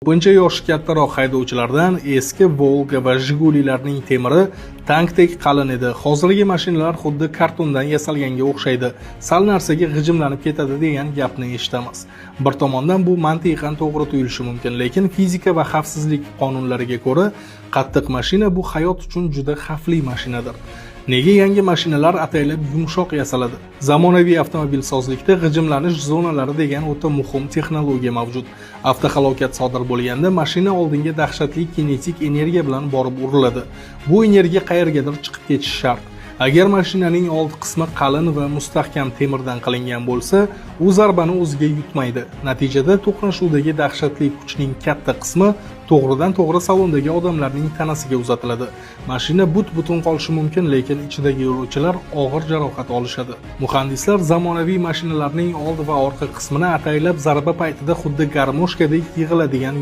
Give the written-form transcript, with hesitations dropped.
Ko'pincha yoshi kattaroq haydovchilardan "Eski Volga va Jigulilarning temiri tankdek qalin edi. Hozirgi mashinalar xuddi kartondan yasalganga o'xshaydi. Sal narsaga g'ijimlanib ketadi", degan gapni eshitamiz. Bir tomondan bu mantiqan to'g'ri tuyulishi mumkin, lekin fizika va xavfsizlik qonunlariga ko'ra, qattiq mashina bu hayot uchun juda xavfli mashinadir. Nega yangi mashinalar ataylab yumshoq yasaladi? Zamonaviy avtomobilsozlikda g'ijimlanish zonalari degan o'ta muhim texnologiya mavjud. Avtohalokat sodir bo'lganda mashina oldinga dahshatli kinetik energiya bilan borib uriladi. Bu energiya qayergadir chiqib ketishi shart. Agar mashinaning old qismi qalin va mustahkam temirdan qilingan bo'lsa, u zarbani o'ziga yutmaydi. Natijada to'qnashuvdagi dahshatli kuchning katta qismi to'g'ridan to'g'ri salondagi odamlarning tanasiga uzatiladi. Mashina but-butun qolishi mumkin, lekin ichidagi yo'lovchilar og'ir jarohat olishadi. Muhandislar zamonaviy mashinalarning old va orqa qismini ataylab zarba paytida xuddi garmoshkadek yig'iladigan